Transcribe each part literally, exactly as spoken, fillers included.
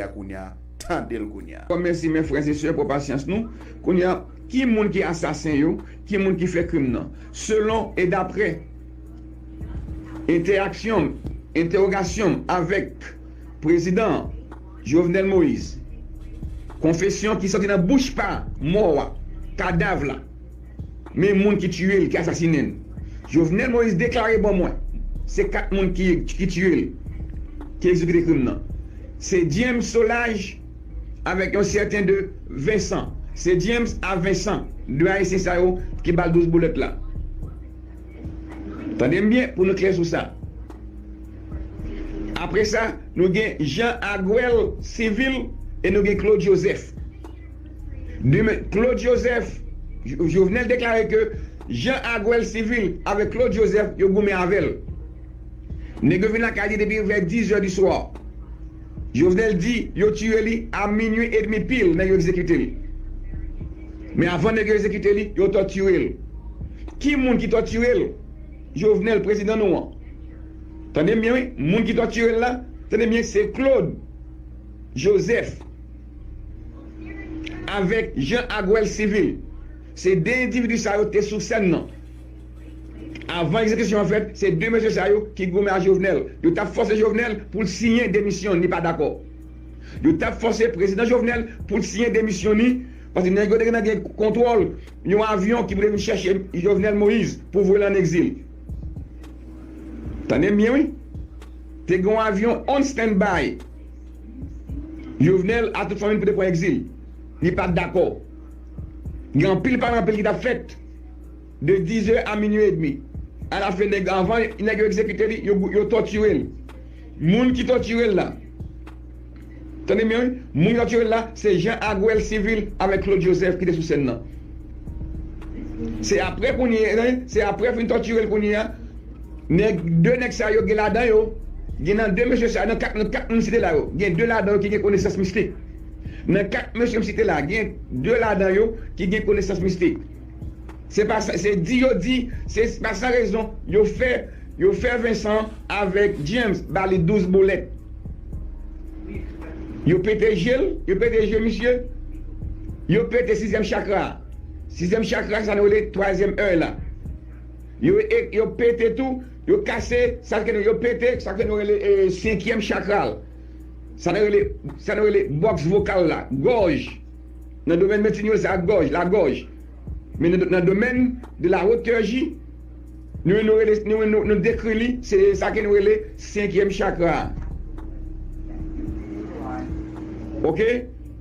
a kounye a, tande l kounye a. Mèsi, mes frères et sœurs, pou pasyans nou. Kounye a, ki moun ki asasen yo? Ki moun ki fè krim nan? Selon e daprè entèaksyon m, entèwogasyon m avèk prezidan Jovenel Moïse, konfesyon ki sòti nan bouch pa mò a, kadav la, men moun ki tiye l, ki asasinen l. Jovenel Moïse deklare ban mwen, se kat moun ki, ki tiye l, ki egzekite krim nan. Se James Solages avèk yon sèten de Vincent. Se James a Vincent, de Ayisyen sa yo ki ba l douz boulèt la. Tande m byen pou nou klè sou sa. Apre sa, nou gen Jean Aguel Civil e nou gen Claude Joseph. Demen, Claude Joseph, Jo- Jovenel deklare ke Jean Aguel Civil avèk Claude Joseph, yo goumen avè l. Nèg yo vin lakay li depi vè diz è di swa. Jovenel di yo tiye li a minui edmi pil, nèg yo egzekite li. Men avan nèg yo egzekite li, yo tòtire l. Ki moun ki tòtire l? Jovenel, prezidan nou an. Tande m byen, wi. Moun ki tòtire l la, tande m byen, se Claude Joseph avèk Jean Aguel Civil. Se de endividi sa yo te sou sèn nan. Avan egzekisyon an fèt, se de mesye sa yo ki goumen a Jovenel. Yo t ap fòse Jovenel pou l siyen demisyon, li pa dakò. Yo t ap fòse prezidan Jovenel pou l siyen demisyon li, paske nèg yo te gentan gen kontwòl yon avyon ki pou te vin chèche Jovenel Moïse pou voye l ann egzil. Tande m byen, wi. Te gen yon avyon on standby. Jovenel a tout fanmi l pou te pran egzil. Li pa t dakò. Gen anpil pale anpil ki t ap fèt de diz è a minui edmi. Alafen, nèg, avan nèg yo egzekite li, yo, yo tòtire l. Moun ki tòtire l la, tande byen, wi. Moun ki tòtire l la, se Jean Aguel Civil avèk Claude Joseph ki te sou sèn nan. Se apre kounye a, se apre fin tòtire l kounye a, nèg, de nèg sa yo gen ladan yo, gen nan de mesye sa, nan kat, nan kat moun site la yo, gen de ladan yo ki gen konesans mistik. Nan kat mesye m site la, gen de ladan yo ki gen konesans mistik. Se pa sa, se di yo di, se pa san rezon yo fè, yo fè Vincent avèk James ba li douz boulèt. Yo pete je l, yo pete je misye, yo pete sizyèm chakra. Sizyèm chakra, sa nou rele twazyèm è la. Yo, e, yo pete tou, yo kase, sa ke nou, yo pete, sa ke nou rele, e, senkyèm chakra l. Sa nou rele, sa nou rele bòks vokal la, gòj. Nan domèn medsin yo, se ak gòj, lagòj. Men nan, nan domèn de la haute chirurgie, nou, nou rele, nou, nou, nou dekri li, se sa ke nou rele senkyèm chakra. Oke?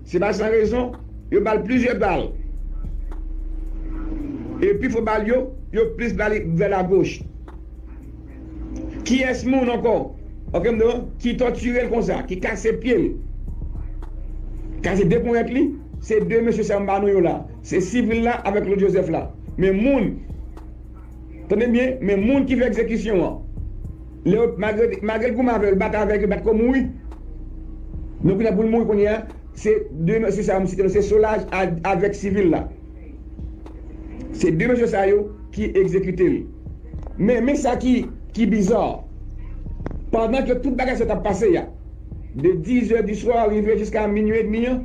Se pa san rezon, yo ba l plizyè bal. E pi fò bal yo, yo plis ba li vè lagoch. Kiyès moun ankò? Oke, m di w, ki tòtire l konsa, ki kase pye l, kase de ponyèt li, se de mesye sa m ba nou yo la. Se Sivil la avèk Claude Joseph la. Men moun, tande byen, men moun ki fè egzekisyon an, lè yo, malgre, malgre l goumen avè yo, l batay avèk yo, bat kou mouri. Donk, kounye a pou l mouri kounye a, se de mesye sa yo m site yo, se Solages a, avèk Sivil la. Se de mesye sa yo ki egzekite l. Men, men sa ki, ki biza. Pandan ke tout bagay sa t ap pase a, de diz è di swa rive jiska minui edmi an,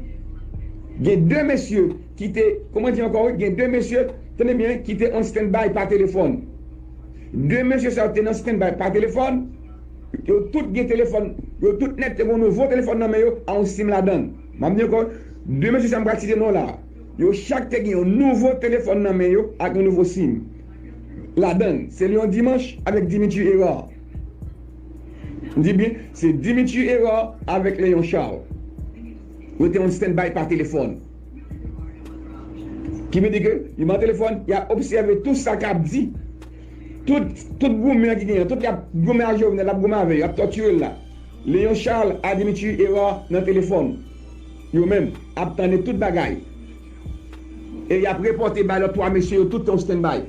gen de mesye ki te, kòman di ankò, wi, gen de mesye, tande byen, ki te on standby pa telefòn. De mesye sa yo te nan standby pa telefòn. Yo tout gen telefòn, yo tout nèt te gen nouvo telefòn nan men yo, a yon sim ladan l. M ap di ankò, de mesye sa m pral site non la, yo chak te gen yon nouvo telefòn nan men yo ak yon nouvo sim ladan l. Se Léon Dimanche avèk Dimitri Hérard. M di byen, se Dimitri Hérard avèk Léon Charles. Yo te on standby pa telefòn. Ki vle di ke yo ba telefòn, y ap obsève tout sa k ap di. Tout, tout goumen ki genyen, tout y ap goumen a Jovenel, y ap goumen avè yo, y ap tòtire l la. Léon Charles a Dimitri Hérard nan telefòn. Yo menm ap tande tout bagay. E y ap repòte bay lòt twa mesye yo tout on standby.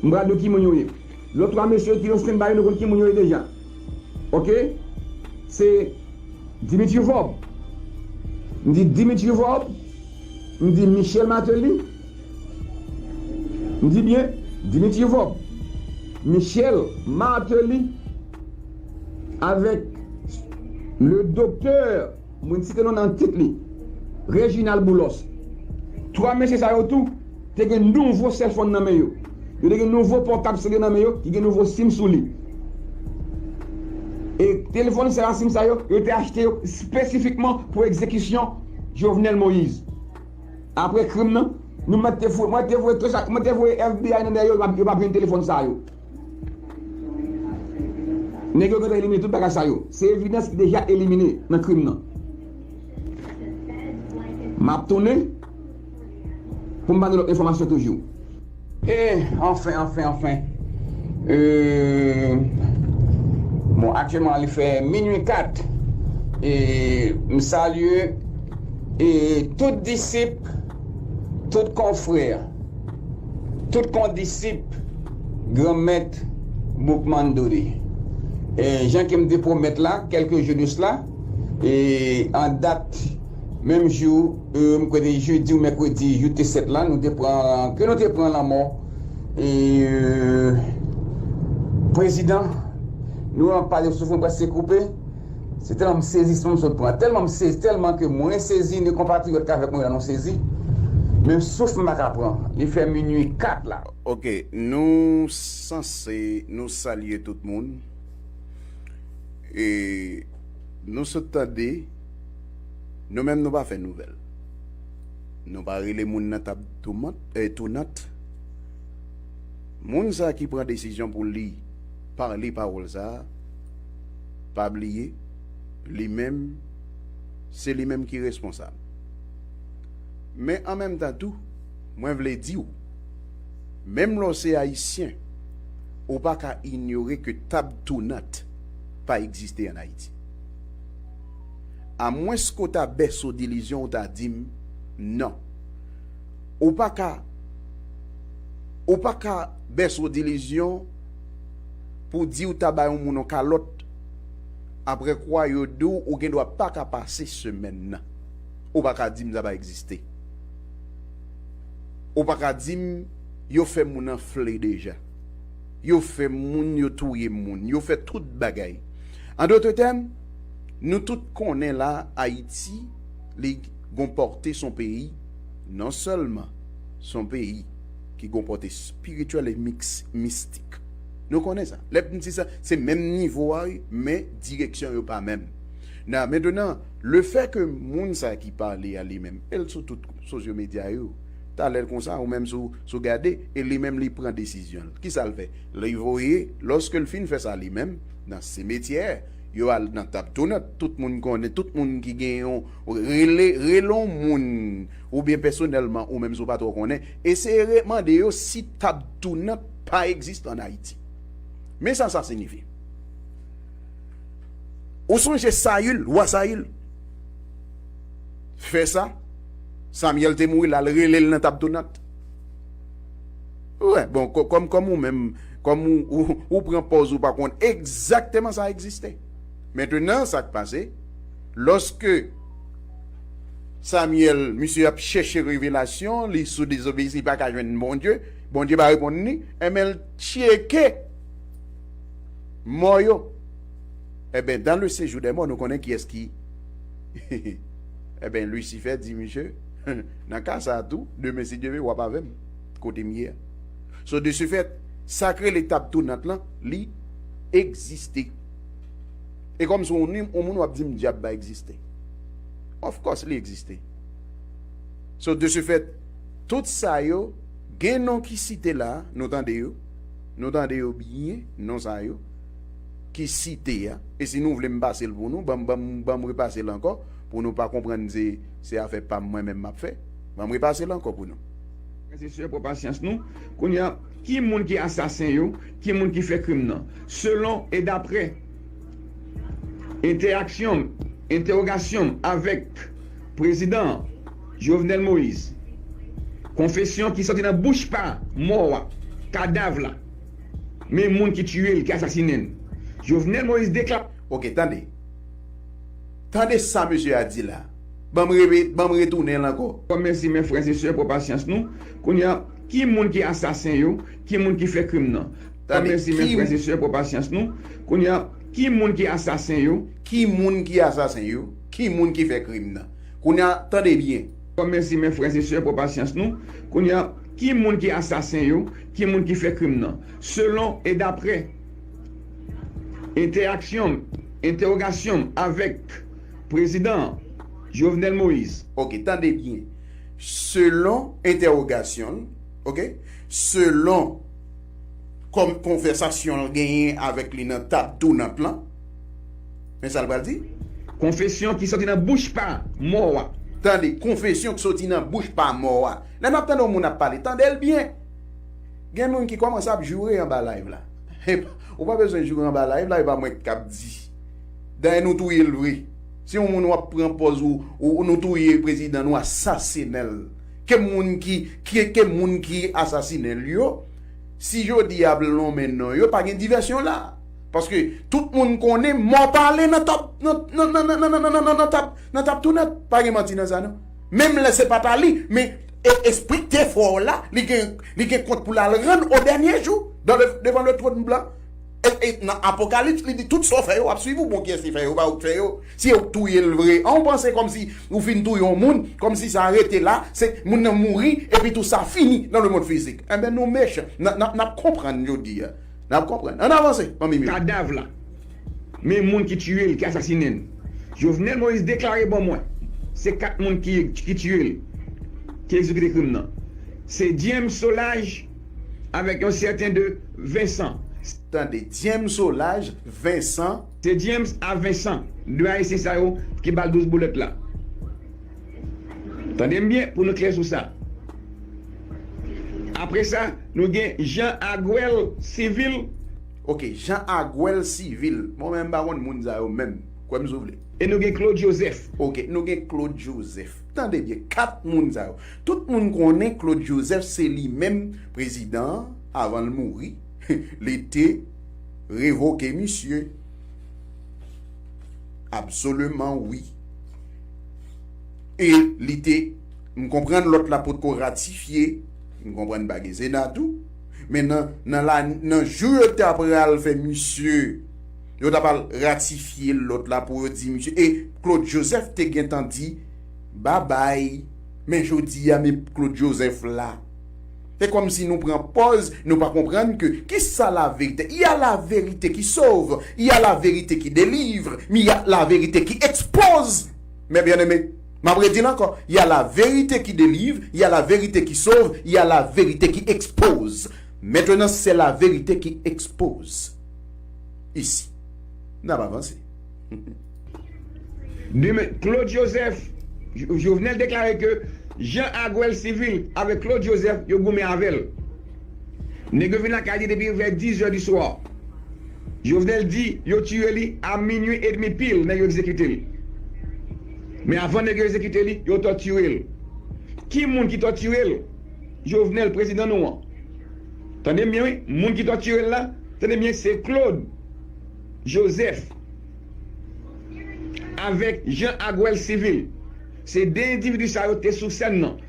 M pral di w ki moun yo ye. Lòt twa mesye yo ki on standby yo, nou konn ki moun yo ye deja. Oke? Se Dimitri Vorbe. M di Dimitri Vorbe. M di Michel Martelly. M di byen, Dimitri Vorbe, Michel Martelly avèk le doktè Mwen site non nan tit li. Reginald Boulos. Twa mesye sa yo tou te gen nouvo sèlfòn nan men yo. Yo te gen nouvo pòtab sere nan men yo, ki gen nouvo sim sou li. E telefòn sa yo, sim sa yo, yo te achte yo espesifikman pou egzekisyon Jovenel Moïse. Apre krim nan, nou mèt te voye, mwen te voye, mwen te voye F B I nan dèyè yo, yo pa, yo pa jwenn telefòn sa yo. Nèg yo gentan elimine tout bagay sa yo. Se evidans ki deja elimine nan krim nan. M ap tounen pou m ba nou lòt enfòmasyon toujou. E, anfen, anfen, anfen. Euh, bon, aktyèlman, li fè minui kat. E m salye, e tout disip, tout konfrè, tout kondisip Granmèt Boukman Dooley. E jan ke m te pwomèt la, kèlke jou de sela, e an dat, menm jou, e, m kwè te jedi ou mèkredi, jou te sèt la, nou te pran, ke nou te pran lanmò, e, e, prezidan, nou an pale souf mwen prèske koupe. Se tèlman m sezi, m sot pran. Tèlman m sezi, tèlman ke mwen sezi, ni konpatriyòt k avèk mwen la nou sezi. Menm souf m pa ka pran. Li fè minui kat la. Ok, nou sanse, nou salye tout moun. E nou sot tande, nou menm nou pa fè nouvèl. Nou pa rele moun nan tab tounant, eh, tounant. Moun sa ki pran desizyon pou li pale pawòl sa, pa bliye, li menm, se li menm ki responsab. Men an menm tan tou, mwen vle di w, menm lè w se ayisyen, ou pa ka inyore ke tab tounant pa egziste an Ayiti. Amwenske w ta bèso dilizyon, w ta di m, non. Ou pa ka, ou pa ka bèso dilizyon pou di w ta bay yon moun yon kalòt, apre kwa yo di w ou gen dwa pa ka pase semèn nan. Ou pa ka di m sa pa egziste. Ou pa ka di m yo fè moun anfle deja. Yo fè moun, yo touye moun, yo fè tout bagay. An dòt tèm, nou tout konnen la, Ayiti, li gon pòte son peyi, non sèlman son peyi ki gon pòte espirityèl e miks-, mistik. Nou konnen sa. Lè m di sa, se menm nivo a, wi, men direksyon yo pa menm. Nan, mentnan, lefè ke moun sa ki pale a li menm, e l sou tout sosyo medya yo, talè konsa, ou menm sou, sou gade, e li menm li pran desizyon l. Kisa l fè? Li voye, lòske l fin fè sa li menm, nan simetyè, yo al nan tab tounant, tout moun konnen, tout moun ki gen yon, rele, rele yon moun, oubyen pèsonèlman, ou menm si w pa twò konnen, eseye re-, mande yo si tab tounant pa egziste an Ayiti. Men sa sa siyifi. Ou sonje Sayil, wa Sayil? Fè sa, Samyèl te mouri, l al rele l nan tab tounant. Wè, bon, kò-, kòm, kòm ou menm, kòm ou, ou, ou pran pòz ou pa konn egzakteman sa egziste. Mentnan, sa k pase, lòske Samyèl, misye ap chèche revelasyon, li sou dezobeyisans, li pa ka jwenn Bondye, Bondye pa reponn li, enben l tcheke mò yo. Enben, dans le séjour des morts, nou konnen kiyès ki. Enben, Lisifè di misye, nan ka sa a tou, demen, si Dye ve, w ap avè m, kote m ye a. So, de ce fait, sa k rele tab tounant lan, li egziste. E kòmsi w ni yon moun w ap di m dyab pa egziste. Of course, li egziste. So, de ce fait, tout sa yo, gen non ki site la, nou tande yo, nou tande yo byen, non sa yo, ki site a. E si nou vle m pase l pou nou, ban m, ban m, ban m repase l ankò, pou nou pa konprann se, se afè pa m mwen menm m ap fè. Ban m repase l ankò pou nou. Frè e sè, pran pasyans nou. Kounye a, ki moun ki asasen yo? Ki moun ki fè krim nan? Selon e daprè entèaksyon m, entèwogasyon m avèk prezidan Jovenel Moïse, konfesyon ki sòti nan bouch pa mò a, kadav la, men moun ki tiye l, ki asasinen l. Jovenel Moïse dekla- Ok, tande. Tande sa mesye a di la. Ban m repete, ban m retounen l ankò. Mèsi, men frè e sè, pran pasyans nou. Kounye a, ki moun ki asasen yo? Ki moun ki fè krim nan? Tande, mèsi, men ki frè e sè, pran pasyans nou. Kounye a, ki moun ki asasen yo? Ki moun ki asasen yo? ki moun ki fè krim nan. Kounye a, tande byen. Mèsi, mes frères et sœurs, pou pasyans nou. Kounye a, ki moun ki asasen yo? Ki moun ki fè krim nan? Selon e daprè entèaksyon m, entèwogasyon m avèk prezidan Jovenel Moïse. Ok, tande byen. Selon entèwogasyon l, ok, selon kòm konvèsasyon l genyen avèk li nan tab tounant lan, men sa l pral di? Konfesyon ki soti nan bouch pa mò a. Tande, konfesyon ki soti nan bouch pa mò a. Lè n ap tande yon moun ap pale, tande l byen. Gen moun ki kòmanse ap joure anba live la. Ou pa bezwen joure anba live la, e pa mwen k ap di. Dayè nou touye l vre. Si yon moun w ap pran pòz ou, ou nou touye prezidan, nou asasinen l. Ke moun ki, ki, ke moun ki asasinen l yo, si jodi a ap lonmen non yo, pa gen divèsyon la. Paske tout moun konnen mò pale nan tab, nan, nan, nan, nan, nan, nan, nan, nan tab, nan tab tounant. Pa gen manti nan sa non. Menm lè se pa pa li, men e, espri k te fè w la, li gen, li gen kont pou l al rann o dènye jou, dans le, devant le trône blanc. E, e nan Apokalips, li di tout sa w fè yo, w ap swiv ou, bon, kiyès ki fè yo, pa ou k fè yo. Si yo k touye l vre, an ou panse kòmsi ou fin touye yon moun, kòmsi sa rete la, se moun nan mouri, epi tou sa fini dans le monde physique. Enben, nou mechan. N, n, n ap konprann jodi a. N ap konprann. Ann avanse, fanmi m yo. Kadav la. Men moun ki tiye l, ki asasinen l. Jovenel Moïse deklare ban mwen. Se kat moun ki, ki tiye l, ki egzekite krim nan. Se James Solages avèk yon sèten de Vincent. Tande, James Solages, Vincent. Se James a Vincent, de Ayisyen sa yo ki ba l douz boulèt la. Tande m byen pou nou klè sou sa. Apre sa, nou gen Jean Aguel Civil. Ok, Jean Aguel Civil. Mwen menm m pa konn moun sa yo menm. Kwè m si w vle. E nou gen Claude Joseph. Ok, nou gen Claude Joseph. Tande byen, kat moun sa yo. Tout moun konnen Claude Joseph se li menm prezidan an, avan l mouri, li te revoke misye. Absoliman wi. E li te, m konprann lòt la potko ratifye, m konprann pa gen Sena tou. Men nan, nan la, nan jou yo t ap pral fè misye, yo t ap al ratifye lòt la pou yo di misye. E Claude Joseph te gentan di, babay. Men jodi a, men Claude Joseph la. Se kòmsi nou pran pòz, nou pa konprann ke kisa laverite. Il y a la vérité qui sauve, il y a la vérité qui délivre, mais il y a la vérité qui expose. Mes bien-aimés, m ap redi l ankò. Il y a la vérité qui délivre, il y a la vérité qui sauve, il y a la vérité qui expose. Maintenant, c'est la vérité qui expose. Ici. N ap avanse. Demen, Claude Joseph, Jo-, Jovenel deklare ke Jean Aguel Civil avèk Claude Joseph, yo goumen avè l. Nèg yo vin lakay li depi vè diz è di swa. Jovenel di yo tiye li a minui edmi pil, nèg yo egzekite l. Men avan nèg yo egzekite li, yo tòtire l. Ki moun ki tòtire l? Jovenel, prezidan nou an. Tande m byen, wi. Moun ki tòtire l la, tande m byen, se Claude Joseph avèk Jean Aguel Civil. Se de endividi sa yo te sou sèn nan.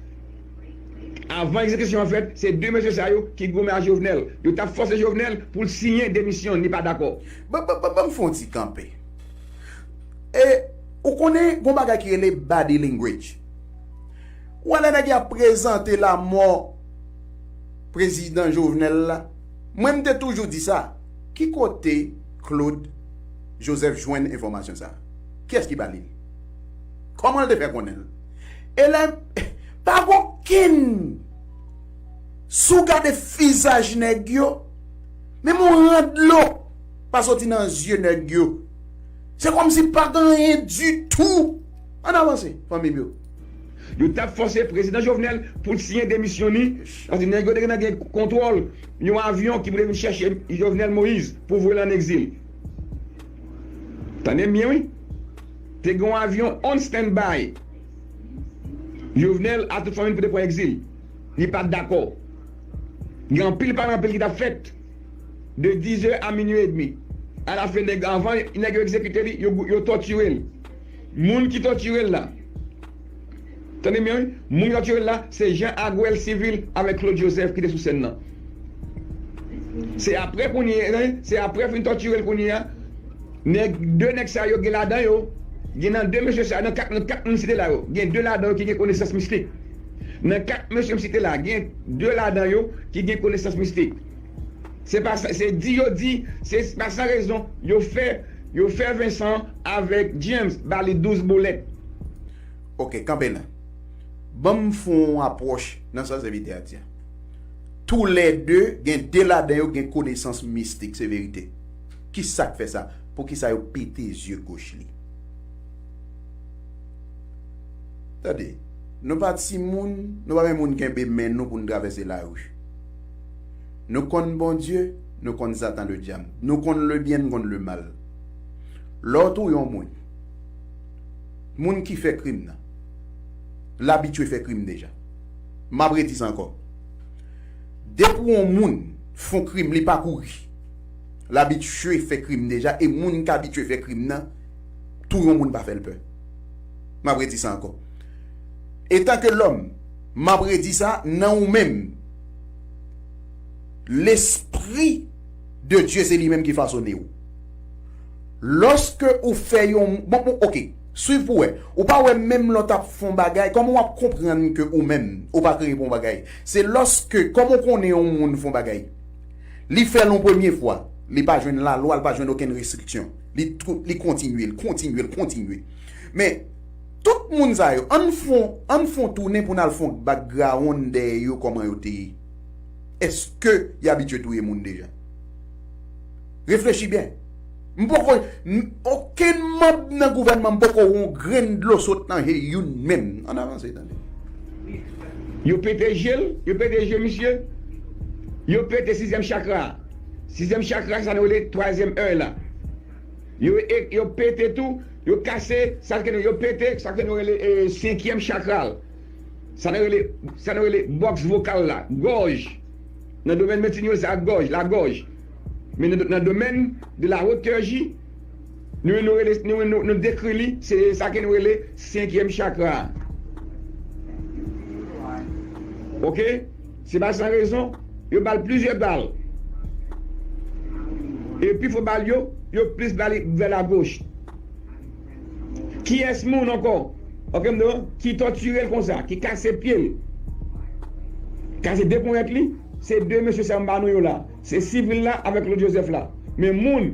Avan egzekisyon an fèt, se de mesye sa yo ki goumen ak Jovenel. Yo t ap fòse Jovenel pou l siyen demisyon l, li pa dakò. Ban, ban, ban, ban m fè yon ti kanpe. E, ou konnen, gon bagay ki rele body language. Ou wè lè nèg y ap prezante lamò prezidan Jovenel la, mwen m te toujou di sa. Ki kote Claude Joseph jwenn enfòmasyon sa? Kiyès ki ba li l? Kòman l te fè konnen l? E lè, pa gen okenn, si w gade vizaj nèg yo, menm yon ran dlo pa soti nan zye nèg yo. Se kòmsi pa gen anyen ditou. Ann avanse, fanmi m yo. Yo t ap fòse prezidan Jovenel pou l siyen demisyon li, paske nèg yo te gentan gen kontwòl yon avyon ki pou te vin chèche Jovenel Moïse pou voye l ann egzil. Tande m byen, wi. Te gen yon avyon on standby. Jovenel a tout fanmi l pou te pran egzil. Li pa t dakò. Gen anpil pale anpil ki t ap fèt de diz è a minui edmi. Alafen, nèg, avan nèg yo egzekite li, yo, yo tòtire l. Moun ki tòtire l la, tande m byen, wi. Moun ki tòtire l la, se Jean Aguel Civil avèk Claude Joseph ki te sou sèn nan. Se apre kounye a, se apre fin tòtire l kounye a, nèg, de nèg sa yo gen ladan yo Gen nan de mesye sa, nan kat, nan kat moun m site la yo, gen de ladan yo ki gen konesans mistik. Nan kat mesye m site la, gen de ladan yo ki gen konesans mistik. Se pa sa, se di yo di, se pa san rezon yo fè, yo fè Vincent avèk James ba li douz boulèt. Ok, kanpe la. Ban m fè yon apwòch nan sa sèvitè a di a. Toulède gen de ladan yo gen konesans mistik, se verite. Kisa k fè sa? Poukisa yo pete zye goch li? Tande, nou pa timoun, nou pa menm moun kenbe men nou pou n travèse lari. Nou konn Bondye, nou konn Satan ledyab. Nou konn lebyen, nou konn lemal. Lè w touye yon moun, moun ki fè krim nan, l abitye fè krim deja. M ap redi sa ankò. Depi yon moun fè yon krim, li pa kouri. L abitye fè krim deja, e moun k abitye fè krim nan, touye yon moun pa fè l pè. M ap redi sa ankò. Etanke lòm, m ap redi sa nan ou menm. Lespri de Dye se li menm ki fasone w. Lòske ou fè yon, bon, bon, ok, swiv pou wè. Ou pa wè menm lè w t ap fè yon bagay, kòman w ap konprann ke ou menm, ou pa kreye pou yon bagay? Se lòske, kòman w konnen yon moun fè yon bagay? Li fè l yon premye fwa, li pa jwenn lalwa, li pa jwenn okenn restriksyon. Li, li kontinye, li kontinye, li kontinye. Men, tout moun sa yo, ann fè yon, ann fè yon tounen pou n al fè yon background dèyè yo, kòman yo te ye. Èske y abitye touye moun deja? Reflechi byen. M poko, okenn manm nan gouvènman m poko wè yon grenn dlo sot nan je youn menm. Ann avanse, tande. Yo pete je l, yo pete je misye, yo pete sizyèm chakra. Sizyèm chakra, sa nou rele twazyèm èy la. Yo, yo pete tou, yo kase, sa ke nou, yo pete, sa ke nou rele e, senkyèm chakra l. Sa nou rele, sa nou rele bòks vokal la, gòj. Nan domèn medsin yo, sa gòj, lagòj. Men nan, nan domèn de la haute énergie, nou, nou, rele, nou, nou, nou dekri li, se sa ke nou rele senkyèm chakra. Ok? Se pa san rezon, yo ba l plizyè bal. E pifò bal yo, yo plis ba li vè lagoch. Kiyès moun ankò? Ok, m di w, ki tòtire l konsa, ki kase pye l, kase de ponyèt li, se de mesye sa m ba nou yo la. Se sivil la avèk Claude Joseph la. Men moun,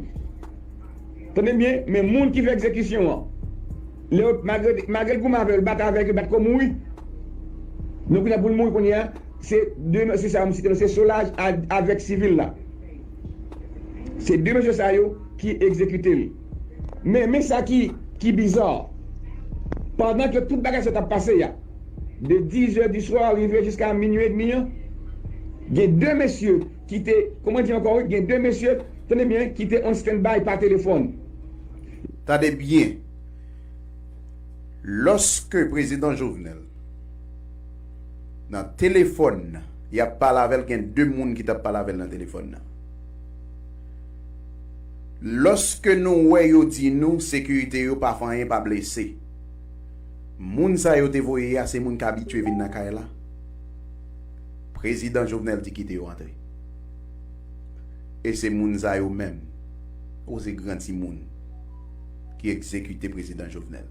tande byen, men moun ki fè egzekisyon an, lè yo, malgre, malgre l goumen avè yo, l bat avèk yo, bat kou mouri. Donk, kounye a, pou l mouri kounye a, se de mesye sa yo m site nou, se Solaj a, avèk sivil la. Se de mesye sa yo ki egzekite l. Men, men sa ki, ki biza, pandan ke tout bagay sa t ap pase a, de dizè di swa rive jiska minui edmi an, gen de mesye ki te, kòman di ankò, wi, gen de mesye, tande byen, ki te on standby pa telefòn. Tande byen. Lòske prezidan Jovenel nan telefòn nan, y ap pale avè l, gen de moun ki t ap pale avè l nan telefòn nan. Lòske nou wè yo di nou sekirite yo pa fè anyen, pa blese, moun sa yo te voye a se moun k abitye vin nan kay la. Prezidan Jovenel di kite yo antre. E se moun sa yo menm, koze gran timoun, ki egzekite prezidan Jovenel.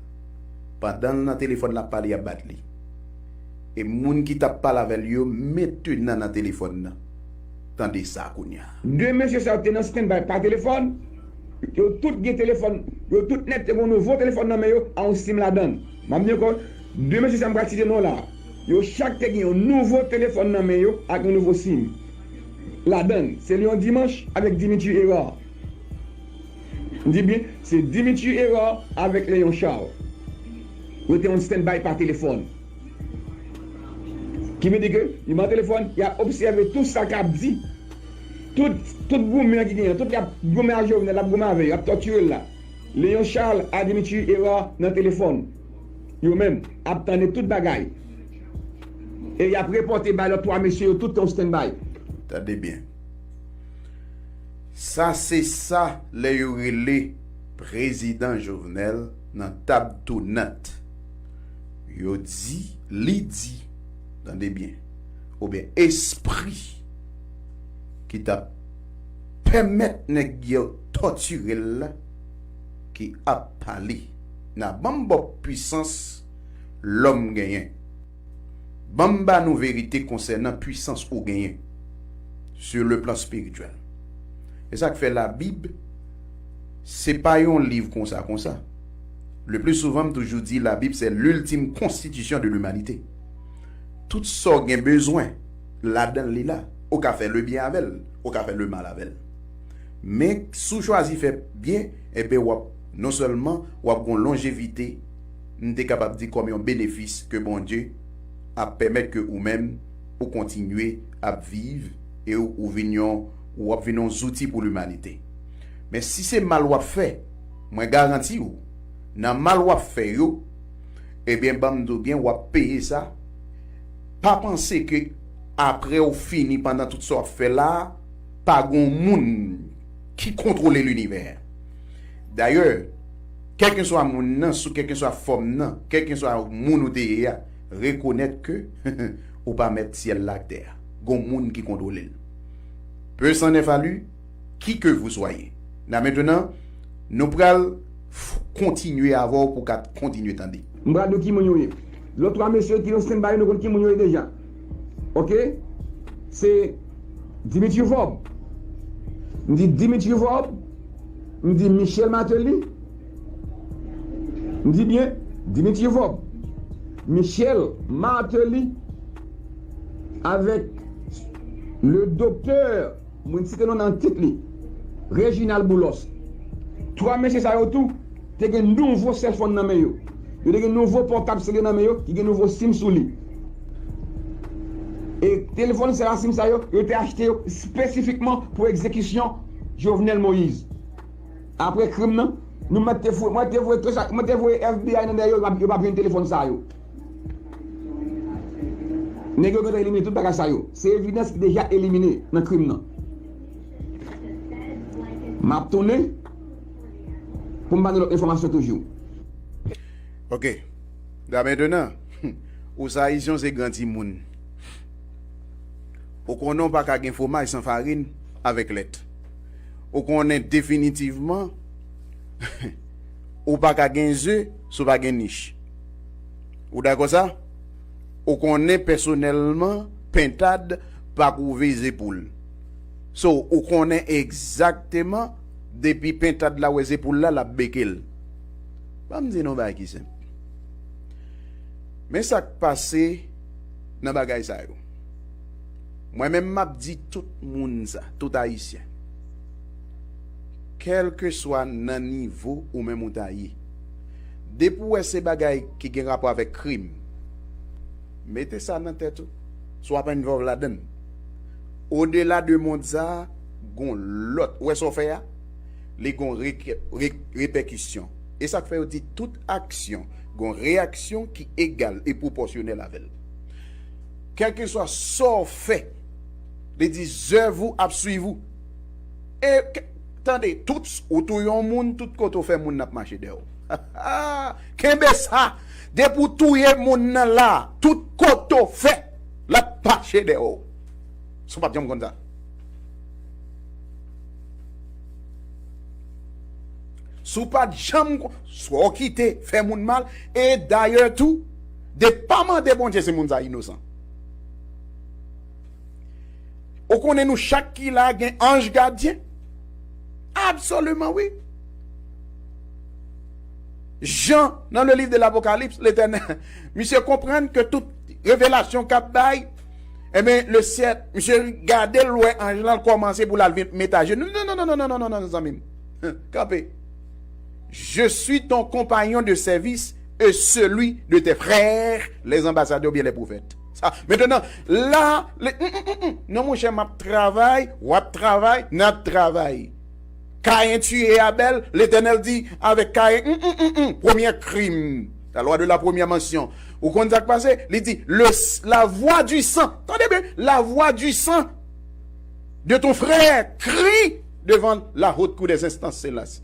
Pandan l nan telefòn l ap pale, y ap bat li. E moun ki t ap pale avè l yo mentenan nan telefòn nan. Tande sa kounye a. De mesye sa yo te nan standby pa telefòn. Yo tout gen telefòn, yo tout nèt te gen nouvo telefòn nan men yo a yon sim ladan l. M ap di ankò, de mesye sa m pral site non la, yo chak te gen yon nouvo telefòn nan men yo ak yon nouvo sim ladan l. Se Leon Dimanche avèk Dimitri Hérard. M di byen, se Dimitri Hérard avèk Leon Charles. Yo te on standby pa telefòn. Ki vle di ke li nan telefòn, y ap obsève tout sa k ap di. Tout, tout goumen ki genyen, tout y ap goumen ak Jovenel, y ap goumen avè yo, y ap tòtire l la. Leon Charles a Dimitri Hérard nan telefòn. Yo menm ap tande tout bagay. E y ap repòte bay lòt twa mesye yo tout tan standby. Tande byen. Sa se sa lè yo rele prezidan Jovenel nan tab tounant. Yo di, li di, tande byen, oubyen espri ki t ap pèmèt nèg yo tòtire l la ki ap pale. N a ban m ba w pwisans lòm genyen. Ban m ba nou verite konsènan pwisans ou genyen sur le plan spirituel. E sa k fè Labib, se pa yon liv konsa konsa. Le pli souvan, m toujou di Labib se l'ultime constitution de l'humanité. Tout sa w gen bezwen, ladan l li la. Ou ka fè le byen avè l, ou ka fè le mal avè l. Men, si w chwazi fè byen, enben, w ap, non sèlman w ap gen yon lonjevite, m te kapab di kòm yon benefis ke Bondye ap pèmèt ke ou menm, ou kontinye ap viv e ou, ou vin yon, ou ap vin yon zouti pou limanite. Men si se mal w ap fè, mwen garanti w, nan mal w ap fè yo, ebyen, ban m di w byen, w ap peye sa. Pa panse ke apre w fini, pandan tout sa w ap fè la a, pa gon moun ki kontwole linivè. Dayè, kèlkeswa moun nan, sou kèlkeswa fòm nan, kèlkeswa moun ou te ye a, rekonèt ke ou pa mèt syèl la ak tè a. Gon moun ki kontwole l. Peu s'en est fallu, qui que vous soyez. La mentnan, nou pral f- kontinye avè w pou w ka kontinye tande. M pral di w ki moun yo ye. Lòt twa mesye ki nan standby yo, nou konn ki moun yo ye deja. Oke? Se Dimitri Vorbe. M di Dimitri Vorbe. M di Michel Martelly. M di byen, Dimitri Vorbe, Michel Martelly, avèk le doktè, mwen site non nan tit li, Reginald Boulos. Twa mesye sa yo tou te gen nouvo sèlfòn nan men yo. Yo te gen nouvo pòtab seri nan men yo, ki gen nouvo sim sou li. E telefòn sa yo, sim sa yo, yo te achte yo espesifikman pou egzekisyon Jovenel Moïse. Apre krim nan, nou mèt te voye, mwen te voye tout sa, mwen te voye F B I nan dèyè yo, yo p ap, yo p ap jwenn telefòn sa yo. Nèg yo gentan elimine tout bagay sa yo. Se evidans ki deja elimine nan krim nan. M ap tounen pou m ba nou lòt enfòmasyon toujou. Oke. La mentnan, ou sa Ayisyen, se gran timoun. Ou konnen w pa ka gen fwomaj san farin avèk lèt. Ou konnen definitivman, ou pa ka gen ze si w pa gen nich. Ou dakò sa? Ou konnen pèsonèlman, pentad pa kouve ze poul. So, ou konnen egzakteman, depi pentad la wè ze poul la, l ap beke l. Ban m di nou bagay ki senp. Men sa k pase nan bagay sa yo. Mwen menm, m ap di tout moun sa, tout Ayisyen. Kèlkeswa nan nivo ou menm ou ta ye. Depi w wè se bagay ki gen rapò avèk krim, mete sa nan tèt ou. Si w ap envolve ladan l. Odela de mond sa a, gon lòt. Ou wè sa w fè a? Li gon reke- re- repèkisyon. E sa k fè yo di tout aksyon gon reyaksyon ki egal e pwopòsyonèl avè l. Kèlkeswa sa w fè, li di, zèv ou ap swiv ou. E, k- tande, tout, ou touye yon moun, tout kote w fè moun nan ap mache dèyè w. Kenbe sa! Depi w touye moun nan la, tout kote w fè, l ap mache dèyè w. Si w pa t janm konn sa. Si w pa t janm kon- swa w kite fè moun mal, e dayè tou, de pa mande Bondye si moun sa inosan. Ou konnen nou chak ki la gen anj gadyen? Absoliman wi. Jan, nan le livre de l'Apocalypse, Letènèl, misye konprann ke tout revelasyon k ap bay, enben, le syèl, misye gade l, l wè anj lan, l kòmanse pou l al met ajenou. Non, non, non, non, non, non, non, non, zanmi m. Kanpe. Je suis ton compagnon de service et celui de tes frères, les ambassadeurs oubyen les prophètes. Sa, mentnan, la, le, mm, mm, mm, mm. Non, monchè, m ap travay, w ap travay, n ap travay. Kayen tiye Abèl, Letènèl di avèk Kayen, mm, mm, mm, mm, premyè krim, la loi de la première mention. Ou konn sa k pase? Li di, le, la voix du sang, tande byen, la voix du sang de ton frère crie devant la haute cour des instances célestes.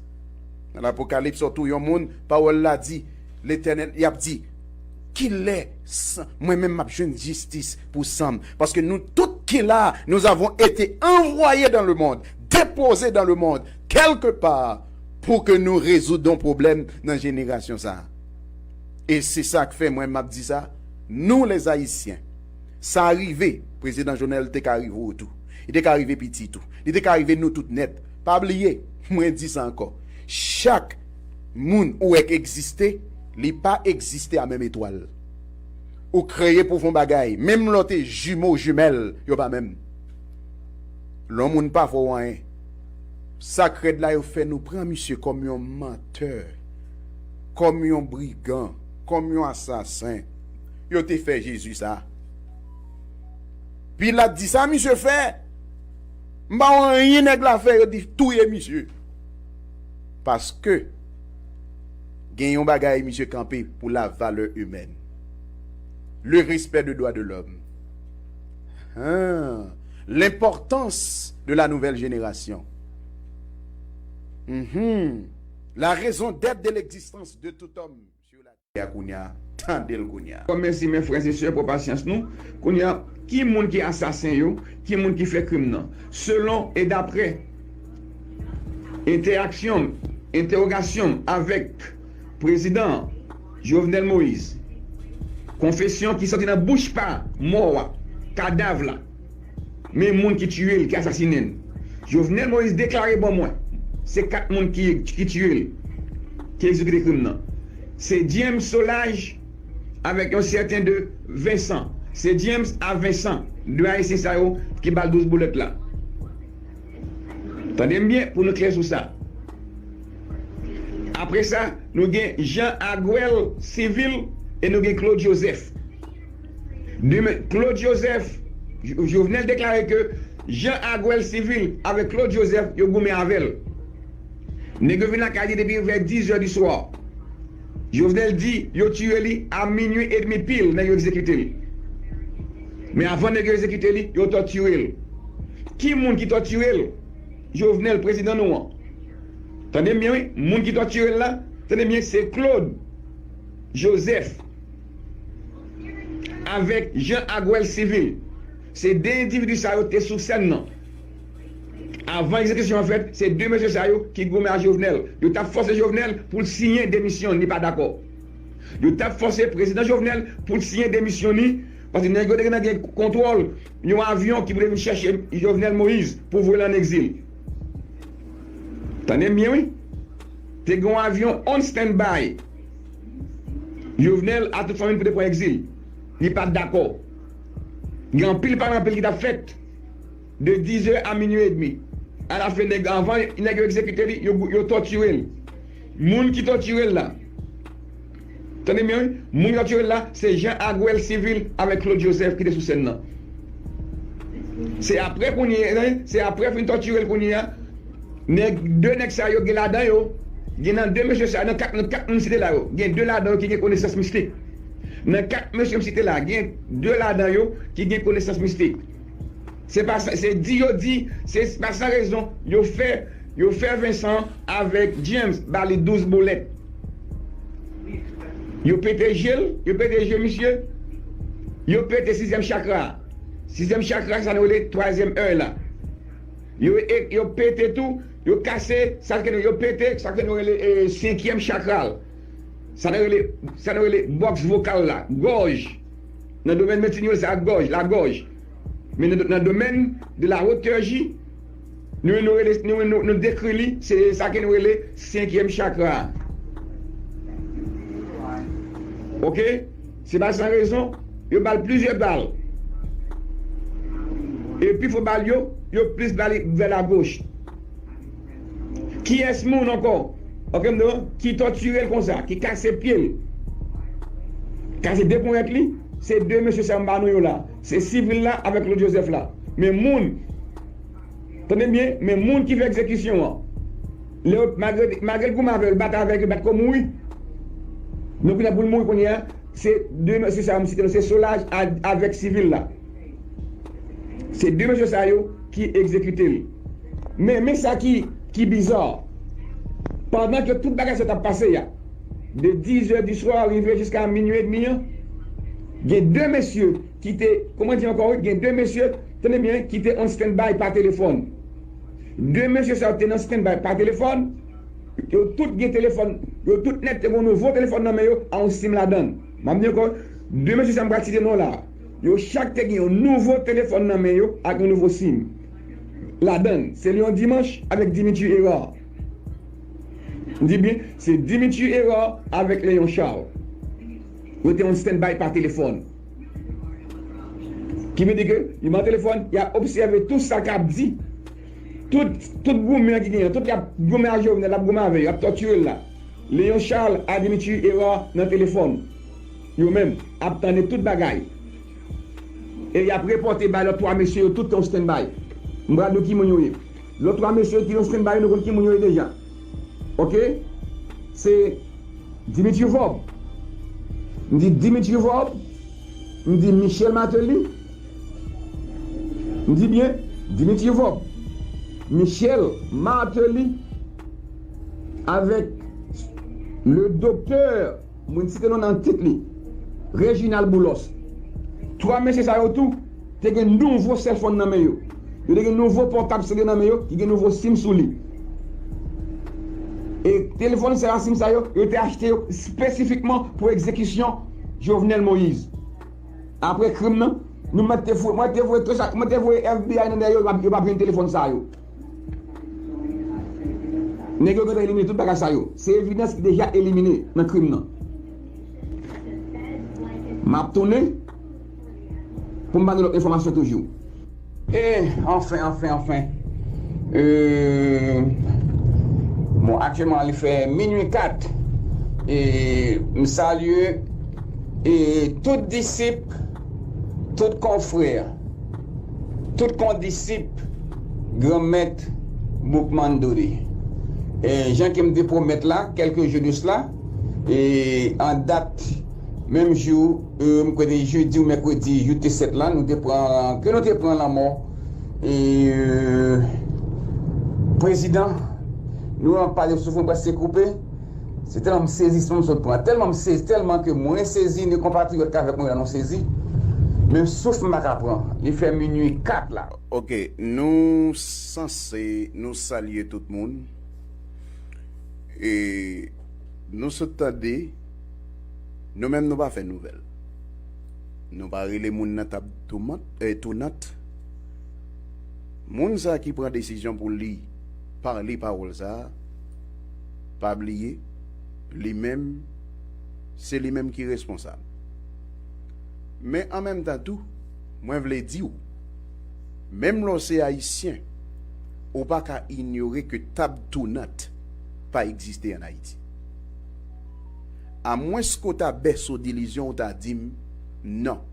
Nan Lapokalips, ou touye yon moun, pawòl la di, Letènèl, y ap di, kilè san, mwen menm m ap jwenn jistis pou san m? Paske nou tout ki la, nous avons été envoyés dans le monde, déposés dans le monde, quelque part, pou ke nou rezoud yon pwoblèm nan jenerasyon sa a. E se sa k fè mwen m ap di sa, nou lèzayisyen, sa rive, prezidan Jovenel te ka rive w tou, li te ka rive pitit ou, li te ka rive nou tout nèt. Pa bliye, mwen di sa ankò, chak moun ou wè k egziste, li pa egziste a menm etwal. Ou kreye pou fè yon bagay, menm lè w te jimo, jimèl, yo pa menm. Lè yon moun pa fè w anyen, sa k rèd la, yo fè nou pran misye kòm yon mantè, kòm yon brigan, kòm yon asasen. Yo te fè Jezi sa. Pilat di, "Sa misye fè? M pa wè anyen nèg la fè." Yo di, "Touye misye." Paske gen yon bagay misye kanpe pou la valè imèn. Le respè de dwa de lòm. Hein, l'importance de la nouvelle génération. Mhm. La raison d'être de l'existence de tout homme sur la terre. Kounye a, tande l kounye a. Mèsi, mes frères et sœurs, pou pasyans nou. Kounye a, ki moun ki asasen yo, ki moun ki fè krim nan? Selon e daprè entèaksyon m, entèwogasyon m avèk prezidan Jovenel Moïse, konfesyon ki sòti nan bouch pa mò a, kadav la, men moun ki tiye l, ki asasinen l. Jovenel Moïse deklare ban mwen, se kat moun ki, ki tiye l, ki egzekite krim nan. Se James Solages avèk yon sèten de Vincent. Se James a Vincent, de Ayisyen sa yo ki ba l douz boulèt la. Tande m byen pou nou klè sou sa. Apre sa, nou gen Jean Aguel Civil e nou gen Claude Joseph. Demen, Claude Joseph, Jo-, Jovenel deklare ke Jean Aguel Civil avèk Claude Joseph, yo goumen avè l. Nèg yo vin lakay li depi vè diz è di swa. Jovenel di yo tiye li a minui edmi pil, nèg yo egzekite l. Men avan nèg yo egzekite li, yo tòtire l. Ki moun ki tòtire l? Jovenel, prezidan nou an. Tande m byen, wi. Moun ki tòtire l la, tande m byen, se Claude Joseph avèk Jean Aguel Civil. Se de endividi sa yo te sou sèn nan. Avan egzekisyon an fèt, se de mesye sa yo ki goumen ak Jovenel. Yo t ap fòse Jovenel pou l siyen demisyon, li pa dakò. Yo t ap fòse prezidan Jovenel pou l siyen demisyon li, paske nèg yo te gentan gen kontwòl yon avyon ki pou te vin chèche Jovenel Moïse pou voye l ann egzil. Tande m byen, wi. Te gen yon avyon on standby. Jovenel a tout fanmi l pou te pran egzil. Li pa t dakò. Gen anpil pale anpil ki t ap fèt de diz è a minui edmi. Alafen, nèg, avan nèg yo egzekite li, yo, yo tòtire l. Moun ki tòtire l la, tande m byen, wi. Moun ki tòtire l la, se Jean Aguel Civil avèk Claude Joseph ki te sou sèn nan. Se apre kounye a, se apre fin tòtire l kounye a, nèg, de nèg sa yo gen ladan yo, gen nan de mesye sa, nan kat, nan kat moun site la yo, gen de ladan yo ki gen konesans mistik. Nan kat mesye m site la, gen de ladan yo ki gen konesans mistik. Se pa sa, se di yo di, se pa san rezon yo fè, yo fè Vincent avèk James ba li douz boulèt. Yo pete je l, yo pete je misye, yo pete sizyèm chakra. Sizyèm chakra, sa nou rele twazyèm è la. Yo, e, yo pete tou, yo kase, sa ke nou, yo pete, sa ke nou rele, e, senkyèm chakra l. Sa nou rele, sa nou rele bòks vokal la, gòj. Nan domèn medsin yo rele sa gòj, la gòj. Men nan, nan domèn de la haute chirurgie, nou, nou rele, nou, nou, nou dekri li, se sa ke nou rele senkyèm chakra. Oke? Se pa san rezon, yo ba l plizyè bal. E pi fò bal yo, yo plis ba li vè lagoch. Kiyès moun ankò? Oke, m di w, ki tòtire l konsa, ki kase pye l, kase de ponyèt li, se de mesye sa m ba nou yo la. Se Civil la avèk Claude Joseph la. Men moun, tande m byen, men moun ki fè egzekisyon an, lè yo, malgre, malgre l goumen avè yo, l bat avèk yo, bat kou mouri. Men kounye a pou l mouri kounye a, se de mesye sa yo m site nou, se Solages a, avèk Civil la. Se de mesye sa yo ki egzekite l. Men, men sa ki, ki biza. Pandan ke tout bagay sa t ap pase a, de diz è di swa rive jiska minui edmi an, gen de mesye ki te, kòman di ankò, wi, gen de mesye, tande byen, ki te on standby pa telefòn. De mesye sa yo te nan standby pa telefòn, Yo tout gen telefòn, yo tout nèt te gen yon nouvo telefòn nan men yo, a yon sim ladan l. M ap di ankò, de mesye sa m pral site non la, yo chak te gen yon nouvo telefòn nan men yo ak yon nouvo sim ladan l. Se Léon Dimanche avèk Dimitri Hérard. M di byen, se Dimitri Hérard avèk Léon Charles. Yo te yon standby pa telefòn. Ki vle di ke li nan telefòn, y ap obsève tout sa k ap di. Tout, tout goumen an ki genyen, tout y ap goumen ak Jovenel, y ap goumen avè yo, y ap tòtire l la. Léon Charles ak Dimitri Hérard nan telefòn. Yo menm ap tande tout bagay. E y ap repòte bay lòt twa mesye yo tout tan standby. M pral di w ki moun yo ye. Lòt twa mesye yo ki nan standby yo, nou konn ki moun yo ye deja. Oke? Se Dimitri Vorbe. M di Dimitri Vorbe. M di Michel Martelly. M di byen, Dimitri Vorbe. Michel Martelly avèk le doktè, mwen site non nan tit li, Reginald Boulos. Twa mesye sa yo tou te gen nouvo sèlfòn nan men yo. Yo te gen nouvo pòtab sele nan men yo, ki gen nouvo sim sou li. E telefòn sa yo, sim sa yo, yo te achte yo espesifikman pou egzekisyon Jovenel Moïse. Apre krim nan, nou mèt te voye, mwen te voye, mwen te voye F B I nan dèyè yo, yo pa, yo pa jwenn telefòn sa yo. Nèg yo gentan elimine tout bagay sa yo. Se evidans ki deja elimine nan krim nan. M ap tounen pou m ba nou lòt enfòmasyon toujou. E, anfen, anfen, anfen. E, bon, aktyèlman, li fè minui kat. E, m salye, e, tout disip, tout konfrè, tout kondisip Granmèt Boukman Doudou. E, jan ke m te pwomèt la, kèlke jou de sela, e, an dat, menm jou, e, m kwè te jedi ou mèkredi, jou te sèt la, nou te pran, ke nou te pran lanmò, e, e, prezidan, nou an pale souf mwen prèske koupe. Se tèlman m sezi, m sot pran. Tèlman m sezi, tèlman ke mwen sezi, ni konpatriyòt k avèk mwen la nou sezi. Men souf m pa ka pran. Li fè minui kat la. Ok, nou sanse, nou salye tout moun. E nou sot tande, nou menm nou pa fè nouvèl. Nou pa rele moun nan tab toumant, eh, tounant. Moun sa ki pran desizyon pou li pale pawòl sa, pa bliye, li menm, se li menm ki responsab. Men an menm tan tou, mwen vle di w, menm lè w se ayisyen, ou pa ka inyore ke tab tounant pa egziste ann Ayiti. Amwenske w ta bèso dilizyon, w ta di m, non.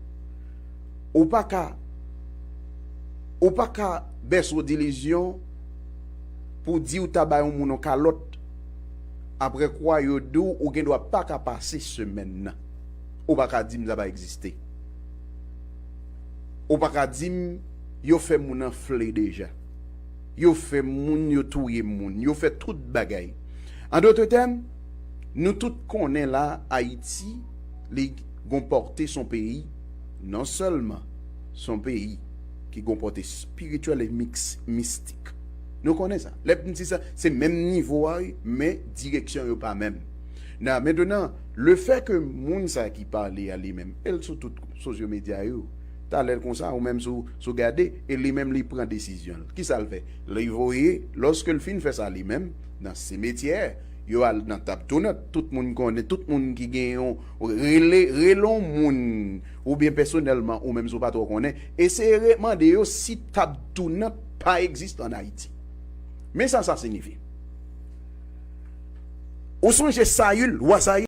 Ou pa ka, ou pa ka bèso dilizyon pou di w ta bay yon moun yon kalòt, apre kwa yo di w ou gen dwa pa ka pase semèn nan. Ou pa ka di m sa pa egziste. Ou pa ka di m yo fè moun anfle deja. Yo fè moun, yo touye moun, yo fè tout bagay. An dòt tèm, nou tout konnen la, Ayiti, li gon pòte, se yon peyi, non sèlman se yon peyi ki gon pòte espirityèl e miks-, mistik. Nou konnen sa. Lè m di sa, se menm nivo a, wi, men direksyon yo pa menm. Nan, mentnan, lefè ke moun sa ki pale a li menm, e l sou tout sosyo medya yo, talè l konsa, ou menm si w, si w gade, e li menm li pran desizyon l. Kisa l fè? Li voye, lòske l fin fè sa li menm, nan simetyè, yo al nan tab tounant, tout moun konnen, tout moun ki gen yon, rele, rele yon moun, oubyen pèsonèlman, ou menm si w pa twò konnen, eseye re-, mande yo si tab tounant pa egziste ann Ayiti. Men sa sa siyifi. Ou sonje Sayil, wa Sayil?